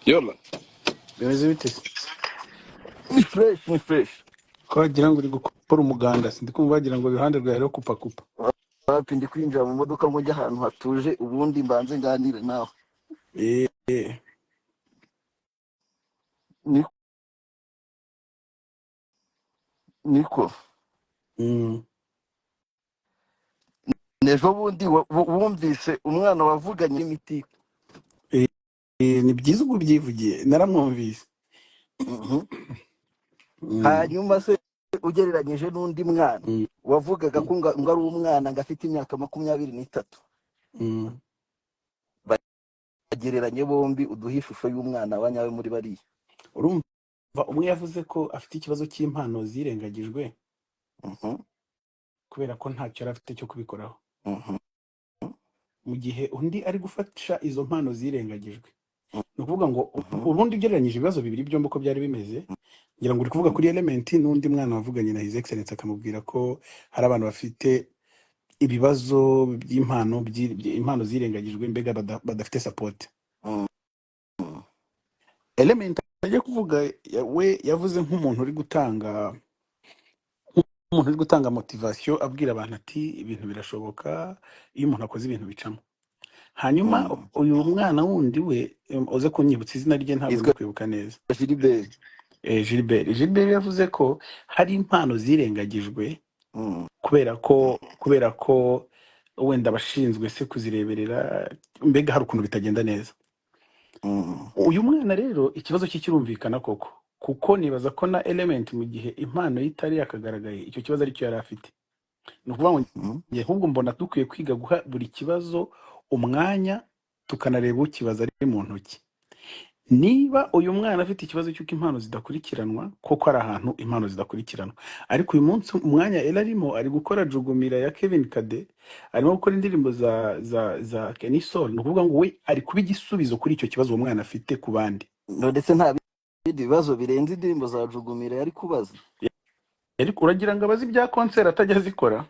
Yola. Bimeze bite se? Ni fresh, ni fresh. Ko wagira ngo uri gukora umuganda, sindi kumva wagira ngo iruhande rwawe hariho kupa kupa. Wapi, ndi kwinjira mu modoka ngo njye ahantu hatuje, ubundi mbanze nganire nawe. Eh, Niko. Ejo bundi wumvise umwana wavuganye n'imiti. Ni byiza ubwo ubyivugiye, naramwumvise. Hanyuma se ugereranyije n'undi mwana wavugaga ko ngo ari umwana, ngo afite imyaka 23, bagereranye bombi, uduhe ishusho y'umwana wa nyawe muri bariya. Urumva umwe yavuze ko afite ikibazo cy'impano zirengagijwe kubera ko ntacyo yari afite cyo kubikoraho, mu gihe undi ari gufasha izo mpano zirengagijwe. Ni ukuvuga ngo ubundi ugereranyije ibibazo bibiri byombi uko byari bimeze, ngira ngo uri kuvuga kuri Element n'undi mwana wavuganye na His Excellence akamubwira ko hari abantu bafite ibibazo by'impano, impano zirengagijwe, mbega badafite support. Element ajya kuvuga, we yavuze nk'umuntu uri gutanga motivation, abwira abantu ati ibintu birashoboka iyo umuntu akoze ibintu bicamo. Hanyuma uyu mwana wundi we, uze kunyibutsa izina rye, ntabwo Yitwa ndi kwibuka neza. Gilbert. Gilbert yavuze ko hari impano zirengagijwe kubera ko wenda abashinzwe se kuzireberera, mbega hari ukuntu bitagenda neza. Uyu mwana rero ikibazo cye kirumvikana koko, kuko nibaza ko na Element mu gihe impano ye itari yakagaragaye, icyo kibazo aricyo yari afite. Ni ukuvuga ngo njye ahubwo mbona dukwiye kwiga guha buri kibazo umwanya, tukanareba ukibaza ari mu ntoki. Niba uyu mwana afite ikibazo cy'uko impano zidakurikiranwa, koko ari ahantu impano zidakurikiranwa, ariko uyu munsi umwanya yari arimo, ari gukora Jugumira ya Kevin Kade, arimo gukora indirimbo za Kenny Sol. Ni ukuvuga ngo we ari kuba igisubizo kuri icyo kibazo uwo mwana afite ku bandi. No, ndetse nta bindi bibazo birenze indirimbo za Jugumira yari kubaza. Ariko uragira ngo abazi ibya concert atajya azikora?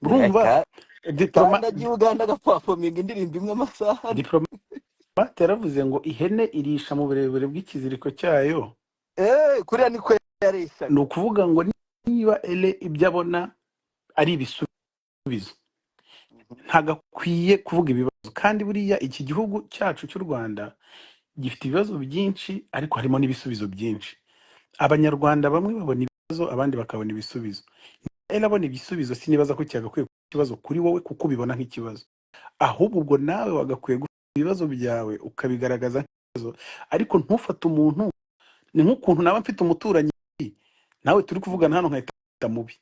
Urumva Reka diploma kandi agiye Uganda agaperforminga indirimbo imwe amasaha 4. Diplomate yaravuze ngo ihene irisha mu burebure bw'ikiziriko cyayo. Kuriya niko yareshyaga. Ni ukuvuga ngo niba ele ibyo abona ari ibisubizo, ntabwo akwiye kuvuga ibibazo. Kandi buriya iki gihugu cyacu cy'u Rwanda gifite ibibazo byinshi, ariko harimo n'ibisubizo byinshi. Abanyarwanda bamwe babona ibibazo, abandi bakabona ibisubizo. Ele abona ibisubizo, sinibaza ko cyagakwiye kuba ikibazo kuri wowe kuko ubibona nk'ikibazo. Ahubwo ubwo nawe wagakwiye gufata ibibazo byawe ukabigaragaza nk'ikibazo, ariko ntufate umuntu. Ni nk'ukuntu naba mfite umuturanyi nawe turi kuvugana hano nkahita mubi.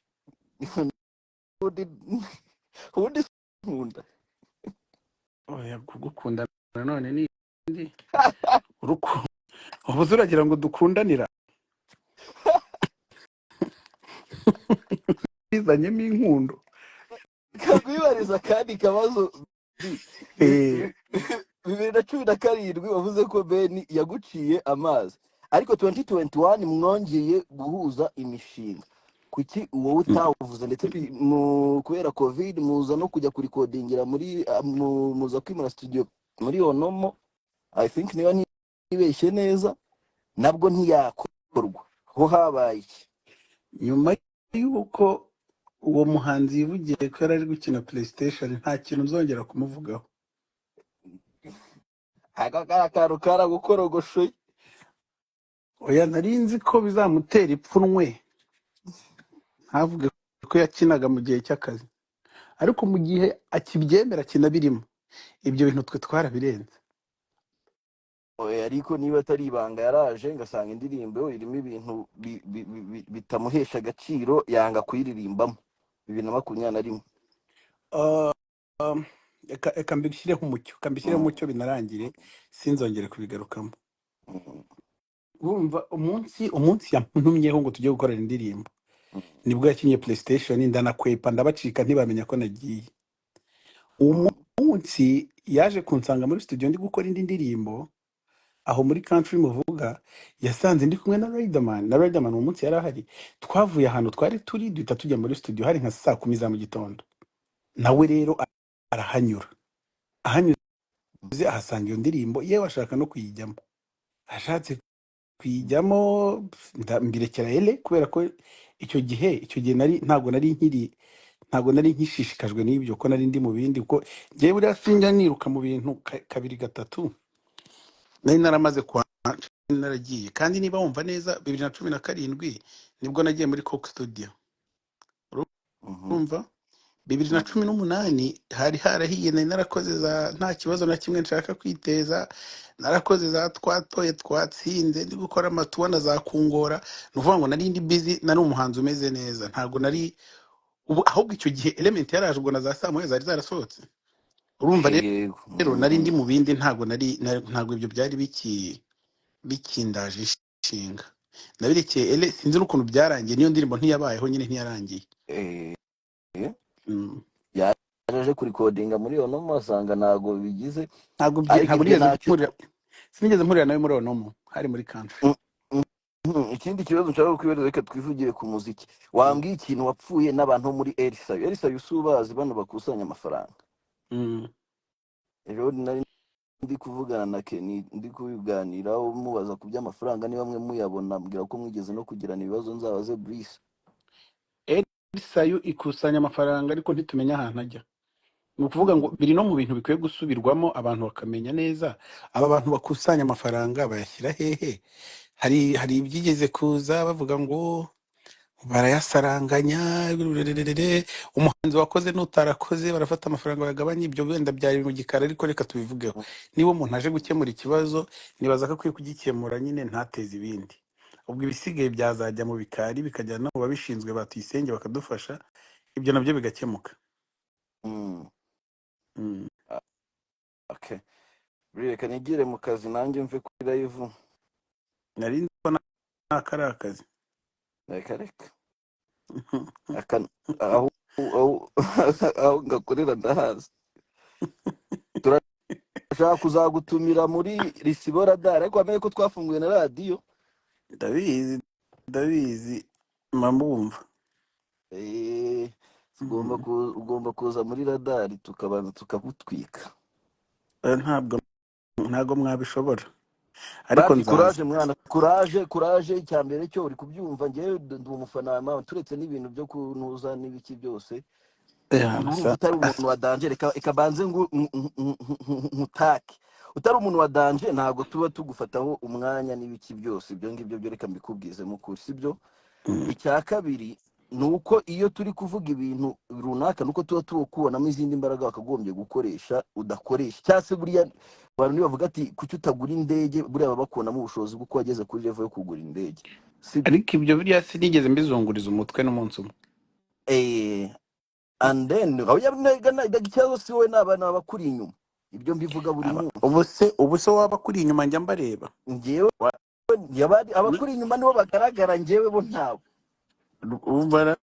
Ubundi nkunda. Oya, kugukunda nanone ni indi urukundo. Ubu se uragira ngo dukundanira bizanyemo inkundo? Kakwibariza kandi kabazo. 2017 wavuze ko Ben yaguciye amazi, ariko 2021 mwongeye guhuza imishinga. Kuki wowe utawuvuze? Ndetse kubera COVID muza no kujya kurikodingira muri muza kwimura studio muri Onomo, I think niba ntibeshye neza, nabwo ntiyakorwa. Ho habaye iki? Nyuma y'uko uwo muhanzi yivugiye ko yari ari gukina PlayStation, nta kintu nzongera kumuvugaho. Aka kari akantu karagukorogoshoye. Oya, nari nzi ko bizamutera ipfunwe ntavuge ko yakinaga mu gihe cy'akazi, ariko mu gihe akibyemera akinabirimo, ibyo bintu twe twarabirenze. Oya, ariko niba atari ibanga, yaraje ngasanga indirimbo irimo ibintu bitamuhesha agaciro, yanga kuyiririmbamo 2021. Reka mbishyireho umucyo, reka mbishyireho umucyo binarangire, sinzongere kubigarukamo. Urumva umunsi yantumyeho ngo tujye gukorera indirimbo, nibwo yakinnye PlayStation, ndanakwepa ndabacika, ntibamenya ko nagiye. Uwo munsi yaje kunsanga muri studio ndi gukora indi ndirimbo aho muri country muvuga. Yasanze ndi kumwe na Riderman, na Riderman uwo munsi yari ahari. Twavuye ahantu twari turi duhita tujya muri studio, hari nka saa 10 za mu gitondo. Nawe rero arahanyura, ahanyuze ahasanga iyo ndirimbo, yewe ashaka no kuyijyamo. Ashatse kuyijyamo mbirekera ele, kubera ko icyo gihe nari ntabwo nari nkiri, ntabwo nari nkishishikajwe n'ibyo, ko nari ndi mu bindi, kuko njyewe buriya sinjya niruka mu bintu kabiri gatatu. Nari naramaze kwa naragiye, kandi niba wumva neza, 2017 nibwo nagiye muri Coke Studio. Urumva, bibiri na cumi n'umunani hari harahiye, nari narakoze za nta kibazo na kimwe nshaka kwiteza, narakoze za twatoye twatsinze, ndi gukora amatuwa na za kungora. Ni ukuvuga ngo nari ndi busy, nari umuhanzi umeze neza, ntabwo nari ubu. Ahubwo icyo gihe Element yaraje, ubwo na za saa moya zari zarasohotse. Urumva rero nari ndi mu bindi, ntabwo nari ntabwo ibyo byari bikindaje ishinga. Nabirekeye ele, sinzi n'ukuntu byarangiye, niyo ndirimbo ntiyabayeho nyine, ntiyarangiye. Yaje kurikodinga muri Onomo asanga ntabwo bigize. Ntabwo Ariko ntabwo ibyo nigeze ntacyo. mpurira, sinigeze mpurira nawe muri Onomo, hari muri country. Ikindi kibazo nshaka kukwibaza, reka twivugire ku muziki. Wambwiye ikintu wapfuye n'abantu bo muri Erisayo? Erisayo si ubazi, bano bakusanya amafaranga? Ejo bundi nari ndi kuvugana na Kenny, ndi kubiganiraho, mubaza ku by'amafaranga niba mwe muyabona, mbwira ko mwigeze no kugirana ibibazo, nzabaze Brice. Erisayo ikusanya amafaranga, ariko ntitumenya ahantu ajya. Ni ukuvuga ngo biri no mu bintu bikwiye gusubirwamo, abantu bakamenya neza aba bantu bakusanya amafaranga bayashyira hehe. Hari ibyigeze kuza bavuga ngo barayasaranganya rurererere, umuhanzi wakoze n'utarakoze barafata amafaranga bayagabanya. Ibyo wenda byari mu gikari, ariko reka tubivugeho. Niba umuntu aje gukemura ikibazo, nibaza ko akwiye kugikemura nyine, ntateze ibindi. Ubwo ibisigaye byazajya mu bikari, bikajyana no mu babishinzwe batuyisenge bakadufasha, ibyo nabyo bigakemuka. Okay. Reka nigire mu kazi nanjye mve kuri live. Nari nzi ko naka ari akazi. Reka reka. Aka aho ngakorera ndahazi. Turashaka kuzagutumira muri Risibo Radar, ariko wamenye ko twafunguye na radiyo. Ndabizi, ndabizi, mba mbumva. Tugomba ugomba kuza muri radari tukabanza tukagutwika. Ntabwo mwabishobora, ariko Bati nzaza. Kuraje mwana, kuraje, kuraje. Icya mbere cyo uri kubyumva, njyewe ndi umufana wa mama, turetse n'ibintu byo kunuza n'ibiki byose. Urumva utari umuntu wa danger, reka banze ngo nkutake. Utari umuntu wa danger, ntabwo tuba tugufataho umwanya n'ibiki byose, ibyo ngibyo byo reka mbikubwizemo ukuri, sibyo? Icya kabiri ni uko iyo turi kuvuga ibintu runaka, nuko tuba tukubonamo izindi mbaraga wakagombye gukoresha udakoresha, cyangwa se buriya abantu nibavuga ati kuki utagura indege, buriya baba bakubonamo ubushobozi bw'uko wageze kuri level yo kugura indege, sibyo? Ariko ibyo buriya sinigeze mbizunguriza umutwe n'umunsi umwe. And then oya, ikibazo si wowe, ni abantu abakuri inyuma, ibyo mbivuga buri munsi. Ubu se waba kuri inyuma njya mbareba? Njyewe abakuri inyuma nibo bagaragara, njyewe bo ntabo. Umva,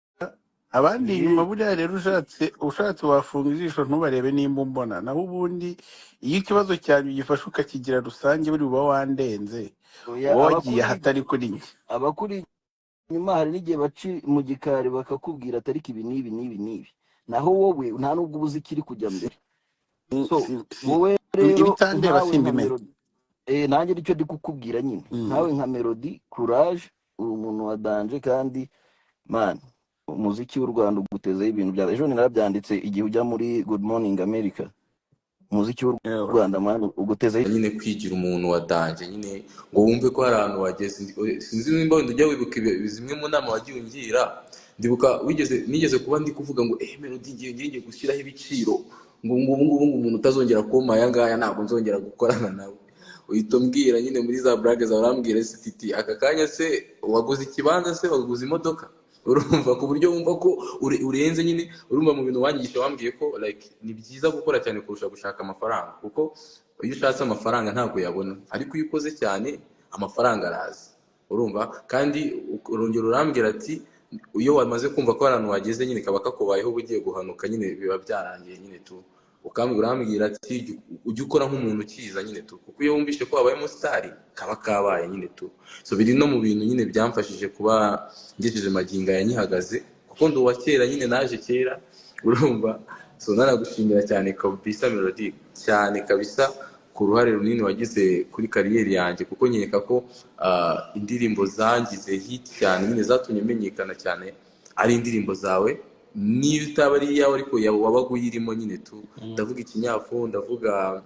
abandi inyuma buriya rero ushatse wafunga ijisho ntubarebe nimba umbona. Naho ubundi iyo ikibazo cyanyu ugifashe ukakigira rusange, buri uba wandenze. Oya, uba wagiye abakuri ahatari kuri njye. Abakuri inyuma hari n'igihe baci mu gikari bakakubwira ati ariko ibi n'ibi n'ibi n'ibi, naho wowe nta nubwo uba uzi ikiri kujya mbere. So wowe rero Ibitandeba nkawe nka simbimenya. Melody, nanjye nicyo ndi kukubwira nyine. Nkawe nka Melody, courage, uri umuntu wa danger, kandi man, umuziki w'u Rwanda ugutezeho ibintu bya ejo narabyanditse igihe ujya muri Good Morning America, umuziki w'u Yewe. Rwanda man ugutezeho Nyine kwigira umuntu wa danger nyine, ngo wumve ko hari ahantu wageze. Sinzi nimba wenda ujya wibuka zimwe mu nama wagiye ungira. Ndibuka wigeze, nigeze kuba ndi kuvuga ngo Melody, ngiye gushyiraho ibiciro, ngo ubu ngubu ngo umuntu utazongera kumpa aya ngaya ntabwo nzongera gukorana nawe. Uhita umbwira nyine muri za blague zawe, urambwira se titi aka kanya se waguze ikibanza, se waguze imodoka? Urumva ku buryo wumva ko urenze nyine. Urumva mu bintu wanyigisha wambwiye ko like ni byiza gukora cyane kurusha gushaka amafaranga, kuko iyo ushatse amafaranga ntabwo uyabona, ariko iyo ukoze cyane amafaranga araza. Urumva kandi urongera urambwira ati iyo wamaze kumva ko hari ahantu wageze nyine kaba kakubayeho, uba ugiye guhanuka nyine, biba byarangiye nyine tu. Ukambwira, urambwira ati ujye ukora nk'umuntu ukiza nyine tu, kuko iyo wumvishe ko wabaye umusitari kaba kabaye nyine tu. So biri no mu bintu nyine byamfashije kuba ngejeje magingo aya nyihagaze, kuko ndi uwa kera nyine, naje kera. Urumva, so nanagushimira cyane kabisa Melody, cyane kabisa. ku ruhare runini wagize kuri kariyeri yanjye, kuko nkeka ko indirimbo zangize hit cyane nyine zatumye menyekana cyane ari indirimbo zawe, niyo itaba ari iyawe ariko wabaga uyirimo nyine tu. Ndavuga ikinyafu, ndavuga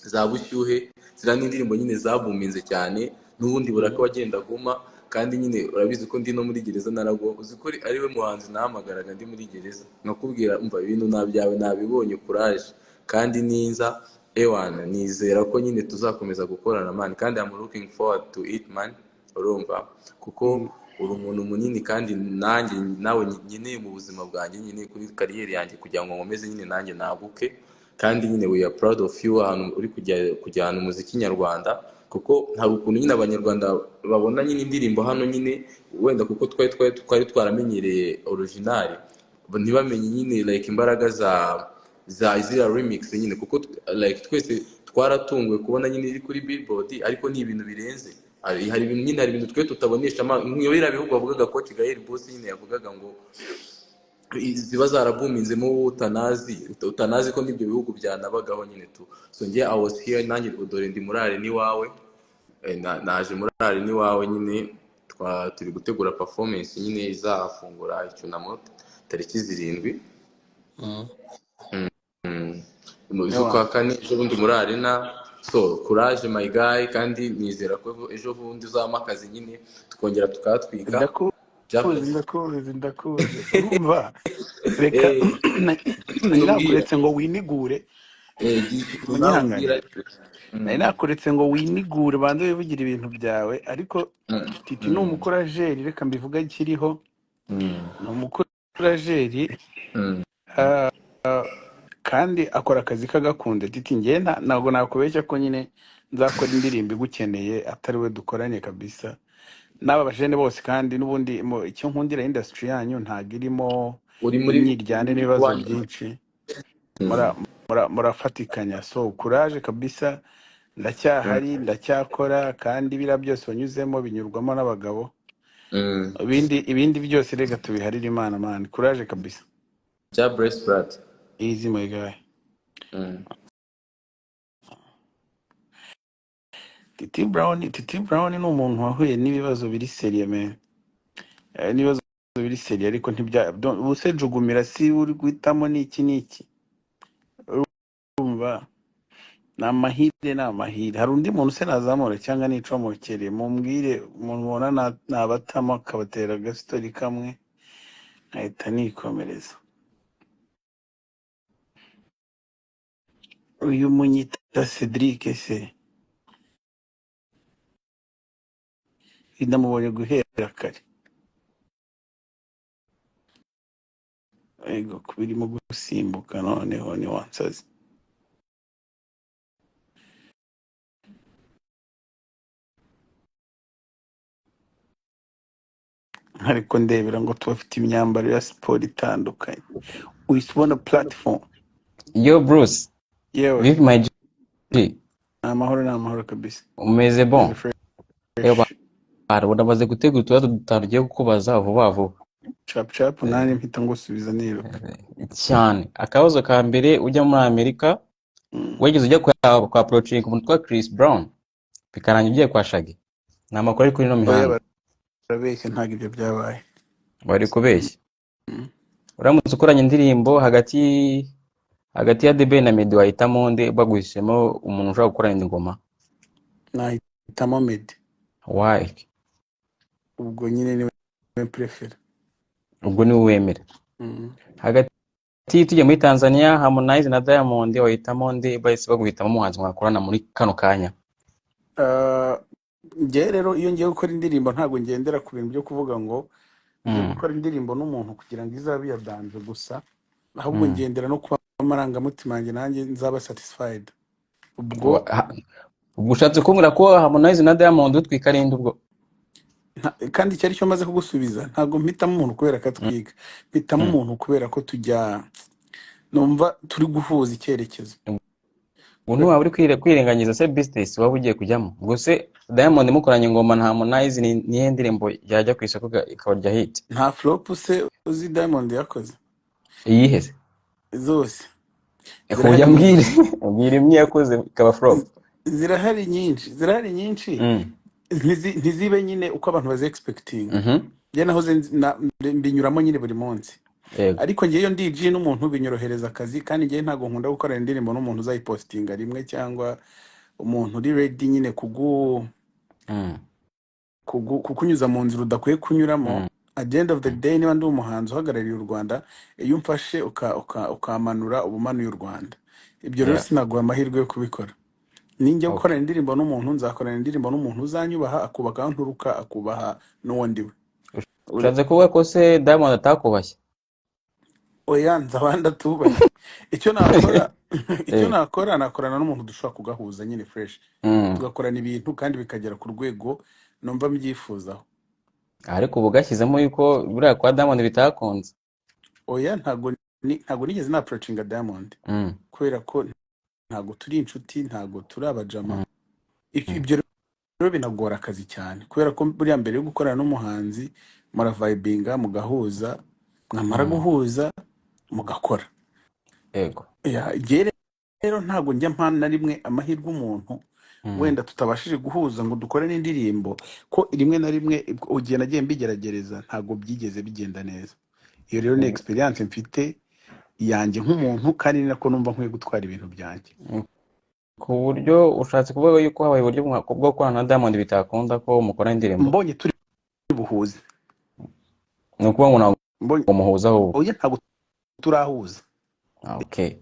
za bushyuhe, ziriya ni indirimbo nyine zabuminze cyane, n'ubundi buraka wagenda guma. Kandi nyine urabizi ko ndi no muri gereza narago, uzi ko ari we muhanzi nahamagaraga ndi muri gereza nkakubwira umva ibintu nabyawe nabibonye, courage. Kandi ninza ewana nizera ko nyine tuzakomeza gukorana man, kandi I'm looking forward to it man, urumva, kuko uri umuntu munini kandi nanjye nawe nkeneye mu buzima bwanjye nyine kuri kariyeri yanjye kugira ngo nkomeze nyine nanjye naguke. Kandi nyine we are proud of you ahantu uri kujya kujyana umuziki nyarwanda, kuko hari ukuntu nyine abanyarwanda babona nyine indirimbo hano nyine wenda kuko twari twaramenyereye original, ntibamenye nyine like imbaraga za ziriya remix nyine, kuko like twese twaratunguwe kubona nyine iri kuri Billboard, ariko ni ibintu birenze. Hari ibintu nyine, hari ibintu twe tutabonesha nk'iyo biriya bihugu bavugaga ko Kigali Boss nyine yavugaga ngo ziba zarabuminzemo wowe utanazi ko n'ibyo bihugu byanabagaho nyine tu. So njye I was here, nanjye dore ndi muri arena iwawe, naje muri arena iwawe nyine, turi gutegura performance nyine izafungura icyunamo tariki 7 mu z'ukwa kane, ejo bundi muri arena. So courage my guy, kandi nizera ko ejo bundi uzampa akazi nyine tukongera tukatwika. Ndakuzi. Byakoze. Ndakuzi, ndakuzi. Urumva, reka nari Tubwira. nakuretse ngo winigure. Gira nawe Munyihangane. ubwira. Nari nakuretse ngo winigure, banze wivugire ibintu byawe, ariko Titi ni umukorajeri, reka mbivuga akiriho, ni umukorajeri, kandi akora akazi kagakunda. Titi, njye ntabwo nakubeshya ko nyine nzakora indirimbo igukeneye atari we dukoranye kabisa n'aba bajene bose. Kandi n'ubundi icyo nkundira industry yanyu, ntabwo irimo Uri muri imyiryane n'ibibazo wanyu byinshi, murafatikanya. So courage kabisa, ndacyahari, ndacyakora, kandi biriya byose wanyuzemo binyurwamo n'abagabo. Ibindi byose reka tubiharire Imana man. Courage kabisa. Bya bless brad. Easy my guy. Titi Brown ni umuntu wahuye n'ibibazo biri sérieux man. N'ibibazo biri sérieux, ariko ntibya ubuse jugumira si uri guhitamo n'iki n'iki, urumva ni amahire, ni amahire. Hari undi muntu se nazamura cyangwa nicomokere? Mumbwire umuntu mubona nabatamo akabatera agasitori kamwe nkahita nikomereza. Uyu munyita Cedric se ndamubonye guhera kare, ego kuba irimo gusimbuka noneho ni wansazi. Ariko ndebera ngo tubafite imyambaro ya siporo itandukanye, uhita ubona platform. Yo Bruce, Yewe. Vipi my G? Ni amahoro, ni amahoro kabisa. Umeze bon? Ni fresh. Ewa, uramaze gutegura utubazo dutanu ugiye kukubaza vuba vuba. Chap chap, nanjye mpita ngusubiza niruka. Cyane. Akabazo ka mbere, ujya muri Amerika, wigeze ujya kwa approaching umuntu witwa Chris Brown, bikarangira ugiye kwa Shaggy? Ni amakuru ari kuri ino Oya, mihanda. barabeshya, ntabwo ibyo byabaye. Bari kubeshya. Uramutse ukoranye indirimbo hagati ya The Ben na Meddy, wahitamo nde baguhisemo umuntu ushobora gukorana ingoma? Nahitamo Meddy. Why? Ubwo nyine niwe prefera. Ubwo niwe wemera. Hagati tujya muri Tanzania, Harmonize na Diamond, wahitamo nde bahise baguhitamo umuhanzi mwakorana muri kano kanya? Njye rero iyo ngiye gukora indirimbo ntabwo ngendera ku bintu byo kuvuga ngo ngiye gukora indirimbo n'umuntu kugira ngo izabe iya danger gusa, ahubwo ngendera no kuba amarangamutima yanjye nanjye nzaba satisfied. Ubwo Ubwo ushatse kumbwira ko Harmonize na Diamond utwika ari nde ubwo? Kandi icyo ari cyo maze kugusubiza, ntabwo mpitamo umuntu kubera ko atwika, mpitamo umuntu kubera ko tujya numva turi guhuza icyerekezo. Ubu ntiwaba uri kwirengagiza se business waba ugiye kujyamo? Ubwo se Diamond mukoranye ingoma na Harmonize nihe ndirimbo yajya ku isoko ikaba rya hit? Nta flop se uzi Diamond yakoze? Iyihe se? Zose Ujya zirahari mbwire nyinshi. mbwira imwe yakoze ikaba flop. Zirahari nyinshi, zirahari nyinshi. Ntizibe nyine uko abantu bazi expecting. Njye nahoze mbinyuramo nyine buri munsi. Yego. Ariko ngewe iyo ndi G n'umuntu binyorohereza akazi, kandi ngewe ntabwo nkunda gukorana indirimbo n'umuntu uzayipostinga rimwe cyangwa umuntu uri ready nyine kukunyuza mu nzira udakwiye kunyuramo. At the end of the day, niba ndi umuhanzi uhagarariye u Rwanda, iyo umfashe ukamanura, uba umanuye u Rwanda. Ibyo rero sinaguha amahirwe yo kubikora. Ninjya gukorana indirimbo n'umuntu, nzakorana indirimbo n'umuntu uzanyubaha, akubaka aho nturuka, akubaha n'uwo ndiwe. Ushatse kuvuga ko se Diamond atakubashye? Oya, nzi abandi atubashye. Icyo nakora, icyo nakora, nakorana n'umuntu dushobora kugahuza nyine fresh, tugakorana ibintu kandi bikagera ku rwego numva mbyifuzaho. Ariko ubu gashyizemo yuko buriya kwa Diamond bitakunze. Oya, ntago nigeze na approachinga Diamond, kubera ko ntago turi inshuti, ntago turi abajama. Ibyo rero binagora akazi cyane, kubera ko buriya mbere yo gukorana n'umuhanzi muravibinga, mugahuza, mwamara guhuza mugakora. Yego. Ya, njye rero ntabwo njya mpa na rimwe amahirwe umuntu wenda tutabashije guhuza ngo dukore n'indirimbo, ko rimwe na rimwe igihe nagiye mbigeragereza ntabwo byigeze bigenda neza. Iyo rero ni experience mfite yanjye nk'umuntu, kandi ni nako numva nkwiye gutwara ibintu byanjye. Ku buryo ushatse kuvuga yuko habaye uburyo bwo gukorana na Diamond bitakunda ko mukora indirimbo? Mbonye turi buhuze. Ni ukuvuga ngo ntabwo Mbonye muhuza ahubwo? Oya, ntabwo turahuza. Ah, okay.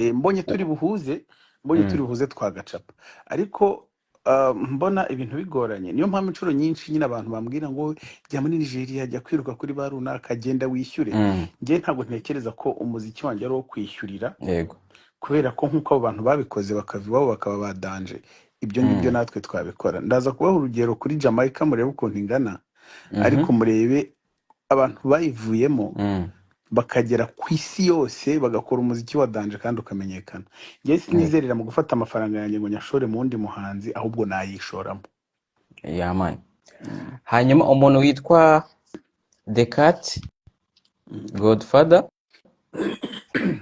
Mbonye turi buhuze, mbonye turi buhuze twagacapa, ariko mbona ibintu bigoranye. Niyo mpamvu inshuro nyinshi nyine abantu bambwira ngo jya muri Nigeria, jya kwiruka kuri ba runaka, genda wishyure. Njye ntabwo ntekereza ko umuziki wanjye ari uwo kwishyurira, kubera ko nk'uko abo bantu babikoze bakava iwabo bakaba ba danje, ibyo ngibyo natwe twabikora. Ndaza kubaha urugero kuri Jamaica, murebe ukuntu ingana, ariko murebe abantu bayivuyemo bakagera ku isi yose, bagakora umuziki wa danje kandi ukamenyekana. Njye sinizerera mu gufata amafaranga yanjye ngo nyashore mu wundi muhanzi, ahubwo nayishoramo. Yeah, man. Hanyuma umuntu witwa The Cat Godfather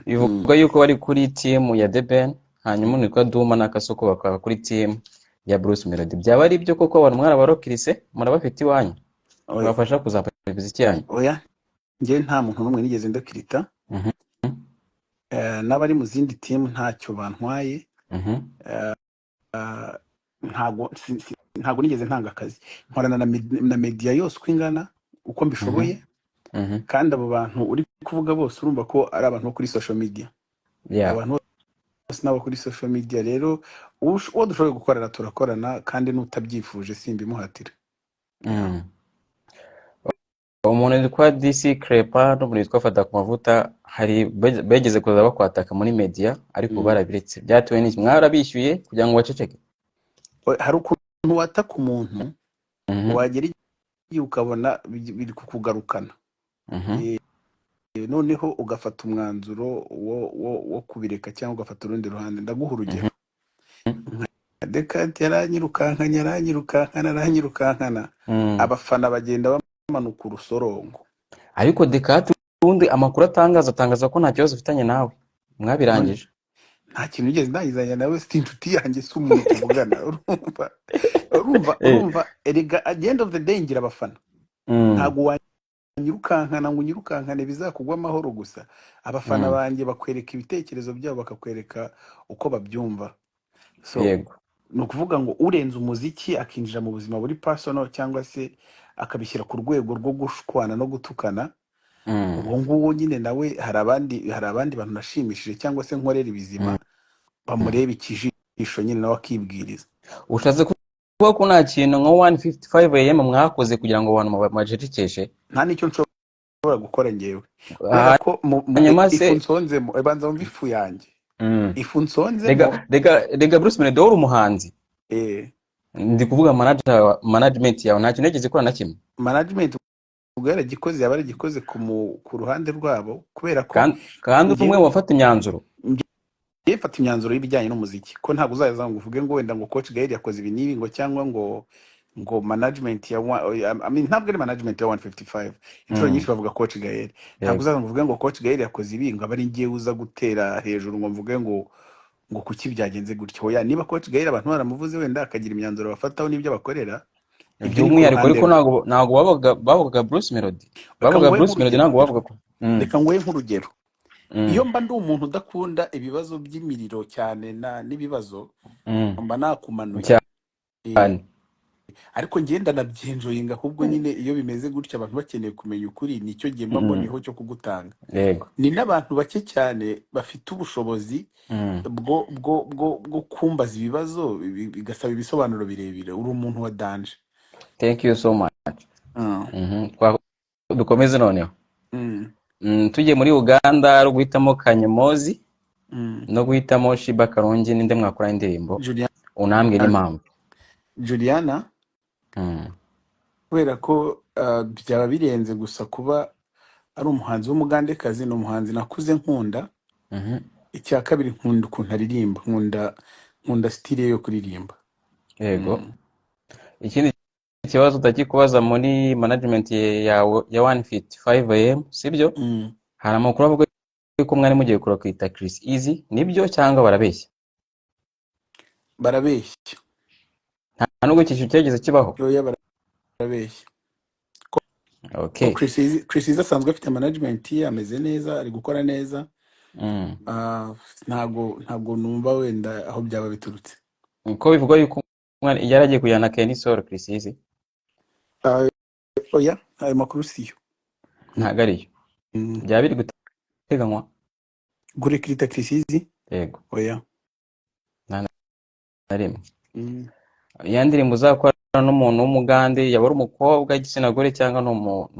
bivugwa yuko bari kuri team ya The Ben, hanyuma umuntu witwa Duma na Kasoko bakaba kuri team ya Bruce Melody. Byaba ari byo koko abantu mwarabarokirise, murabafite iwanyu Oya. babafasha kuzamura imiziki yanyu? Oya, njye nta muntu n'umwe nigeze ndakirita. N'abari mu zindi team ntacyo bantwaye. Ntago ntago nigeze ntanga akazi. Nkorana na media yose uko ingana, uko mbishoboye. Kandi abo bantu uri kuvuga bose urumva ko ari abantu bo kuri social media. Abantu bose n'abo kuri social media. Rero uwo dushoboye gukorana turakorana, kandi n'utabyifuje simbimuhatira. Umuntu witwa DC Crepa n'umuntu witwa Fata ku mavuta hari begeze kuza bakwataka muri media, ariko barabiretse. Byatewe n'iki? Mwarabishyuye kugira ngo baceceke? Hari ukuntu wataka umuntu, wagera igihe ukabona biri kukugarukana, noneho ugafata umwanzuro wo kubireka cyangwa ugafata urundi ruhande. Ndaguha urugero. Dekati yaranyirukankanye, aranyirukankana, aranyirukankana, abafana bagenda bamanuka urusorongo. Ariko Dekati ubundi amakuru atangaza ko nta kibazo ufitanye nawe, mwabirangije? Nta kintu nigeze ndangizanya nawe, si inshuti yanjye, si umuntu tuvugana. Urumva, urumva erega at the end of the day ngira abafana. Ntabwo wanyirukankana ngo unyirukankane bizakugwa amahoro gusa. Abafana banjye bakwereka ibitekerezo byabo, bakakwereka uko babyumva. So ni ukuvuga ngo urenze umuziki akinjira mu buzima buri personal, cyangwa se akabishyira ku rwego rwo gushwana no gutukana, uwo nguwo nyine nawe hari abandi bantu nashimishije cyangwa se nkorera ibizima, bamureba ikijisho nyine nawe akibwiriza. Ushatse kuvuga ko nta kintu nka 1:55 AM mwakoze kugira ngo abantu bacecekeshe? Nta n'icyo nshobora gukora ngewe, kubera ko Hanyuma ifu se nsonzemo, banza wumve ifu yanjye, ifu Rega, nsonzemo. rega Bruce Melody, wowe uri umuhanzi. Ndi kuvuga management yawe nta kintu yigeze ikora na kimwe? Management ubwo yaragikoze, yaba yaragikoze ku ruhande rwabo, kubera ko Kandi uri umwe njyewe mu bafata imyanzuro. Njyewe mfata imyanzuro y'ibijyanye n'umuziki, ko ntabwo uzaza ngo uvuge ngo wenda ngo Coach Gael yakoze ibi n'ibi, ngo cyangwa ngo management ya I mean, ntabwo ari management ya 155, inshuro nyinshi bavuga Coach Gael. Ntabwo uzaza ngo uvuge ngo Coach Gael yakoze ibi, ngo abe ari njyewe uza gutera hejuru ngo mvuge ngo Ngo kuki byagenze gutyo? Oya, niba Coach Gael abantu baramuvuze, wenda akagira imyanzuro bafataho n'ibyo bakorera, ibyo ni ku By'umwihariko ruhande ariko rwe. Ntabwo bavugaga Bruce Melody. Reka Bavugaga nguhe Bruce Melody, nk'urugero. Ntabwo bavuga ko Reka nguhe nk'urugero. Iyo mba ndi umuntu udakunda ibibazo by'imiriro cyane na n'ibibazo, mba nakumanuye. Cyane. Ariko ngenda nabyenjoyinga, ahubwo nyine iyo bimeze gutya abantu bakeneye kumenya ukuri, nicyo gihe mba mboneyeho cyo kugutanga. Ni n'abantu bake cyane bafite ubushobozi bwo kumbaza ibibazo bigasaba ibisobanuro birebire. Uri umuntu wa danger. Thank you so much. Dukomeze noneho. Tugiye muri Uganda, ari uguhitamo Kanyomozi no guhitamo Sheebah Karungi, ninde mwakora indirimbo? Juliana. Unambwira n'impamvu. Juliana. Kubera ko byaba birenze gusa kuba ari umuhanzi w'umugandekazi, ni umuhanzi nakuze nkunda. Icya kabiri, nkunda ukuntu aririmba, nkunda style ye yo kuririmba. Ikindi kibazo utakikubaza, muri management yawe ya 1:55 AM, sibyo? Mm. Hari amakuru avuga ko mwari mugiye kurecruita Chris Easy, nibyo cyangwa barabeshya? Barabeshya. Nta nubwo icyo cyageze kibaho? Oya, barabeshya ko. Chris Easy asanzwe afite management ye, ameze neza, ari gukora neza. Ntago numva wenda aho byaba biturutse. Ko bivugwa yuko yari agiye kujyana Kenny Sol, Chris Easy? Oya, ayo makuru siyo. Ntabwo ariyo? Byaba biri guteganywa? Kurecruita Chris Easy? Yego. Oya. Nta na rimwe? Ya ndirimbo uzakora n'umuntu w'umugande, yaba ari umukobwa, igitsina gore, cyangwa ni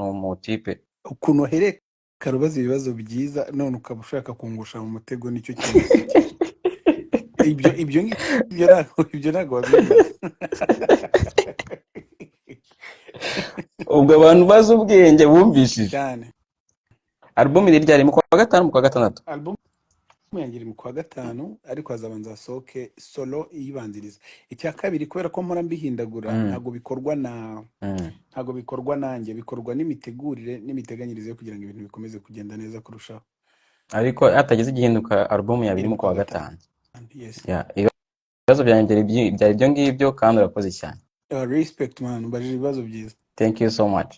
umutipe? Ukuntu uhereka rubaza ibibazo byiza, none ukaba ushaka kungusha mu mutego, nicyo kintu gisekeje. Ibyo ngibyo ntabwo wabibaza. Ubwo abantu bazi ubwenge bumvishije. Cyane. Album iri ryari? Mu kwa gatanu, mu kwa gatandatu? Album yanjye iri mu kwa gatanu, ariko hazabanza hasohoke solo iyibanziriza. Icya kabiri, kubera ko mpora mbihindagura, ntabwo bikorwa nanjye, bikorwa n'imitegurire n'imiteganyirize yo kugira ngo ibintu bikomeze kugenda neza kurushaho. Ariko hatagize igihinduka, album yawe iri Iri mu mu kwa kwa gatanu. gatanu, yes. Yeah, ibibazo byanjye byari ibyo ngibyo, kandi urakoze cyane. Respect man, ubajije ibibazo byiza. Thank you so much.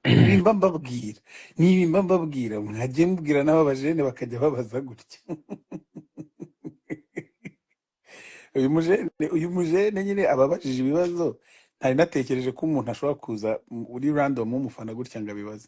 Niba mbabwira mwagiye mubwira n'aba bajene bakajya babaza gutya. Uyu mujene nyine ababajije ibibazo ntari natekereje ko umuntu ashobora kuza uri random w'umufana gutya ngo abibaze.